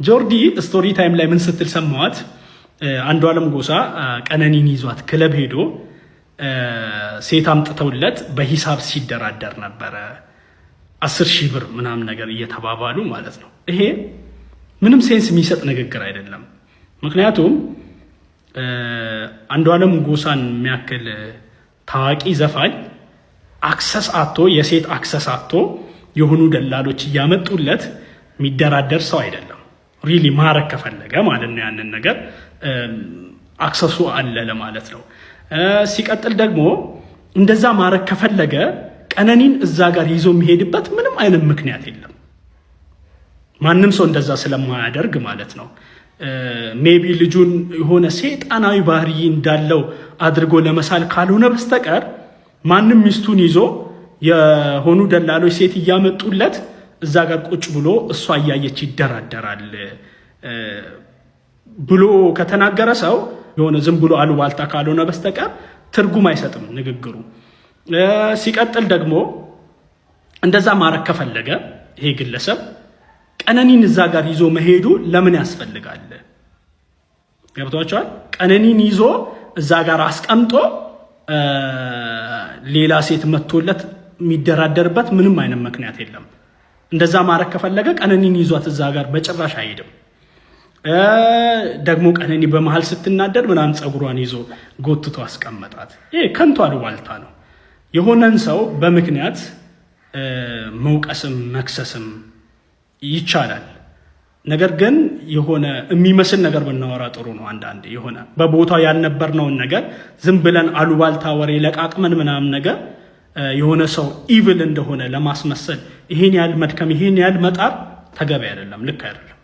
ጆርዲ story time ላይ ምን ስትል ሰማዋት? አንዷለም ጎሳ ቀነኒን ይዟት ክለብ ሄዶ ሴት አምጥተውለት በሂሳብ ሲደራደር ነበረ፣ 10,000 ብር ምናምን ነገር እየተባባሉ ማለት ነው። ይሄ ምንም sense የሚሰጥ ንግግር አይደለም። ምክንያቱም አንዷለም ጎሳን የሚያክል ታዋቂ ዘፋኝ access አጥቶ፣ የሴት access አጥቶ የሆኑ ደላሎች እያመጡለት የሚደራደር ሰው አይደለም። Really ማረግ ከፈለገ ማለት ነው፣ ያንን ነገር access ኡ አለ ለማለት ነው። ሲቀጥል ደግሞ እንደዛ ማረግ ከፈለገ ቀነኒን እዛ ጋር ይዞ የሚሄድበት ምንም አይነት ምክንያት የለም። ማንም ሰው እንደዛ ስለማያደርግ ማለት ነው። Maybe ልጁን የሆነ ሴጣናዊ ባህሪ እንዳለው አድርጎ ለመሳል ካልሆነ በስተቀር ማንም ሚስቱን ይዞ የሆኑ ደላሎች ሴት እያመጡለት እዛ ጋር ቁጭ ብሎ እሷ እያየች ይደራደራል ብሎ ከተናገረ ሰው የሆነ ዝም ብሎ አሉባልታ ካልሆነ በስተቀር ትርጉም አይሰጥም ንግግሩ። ሲቀጥል ደግሞ እንደዛ ማድረግ ከፈለገ ይሄ ግለሰብ ቀነኒን እዛ ጋር ይዞ መሄዱ ለምን ያስፈልጋል? ገብቷችኋል? ቀነኒን ይዞ እዛ ጋር አስቀምጦ ሌላ ሴት መጥቶለት የሚደራደርበት ምንም አይነት ምክንያት የለም። እንደዛ ማድረግ ከፈለገ ቀነኒን ይዟት እዛ ጋር በጭራሽ አይሄድም። ደግሞ ቀነኒ በመሀል ስትናደድ ምናምን ፀጉሯን ይዞ ጎትቶ አስቀመጣት። ይሄ ከንቱ አሉባልታ ነው። የሆነን ሰው በምክንያት መውቀስም መክሰስም ይቻላል። ነገር ግን የሆነ የሚመስል ነገር ብናወራ ጥሩ ነው። አንዳንዴ የሆነ በቦታው ያልነበርነውን ነገር ዝም ብለን አሉባልታ ወሬ ለቃቅመን ምናምን ነገር የሆነ ሰው evil እንደሆነ ለማስመሰል ይሄን ያህል መድከም፣ ይሄን ያህል መጣር ተገቢ አይደለም፣ ልክ አይደለም።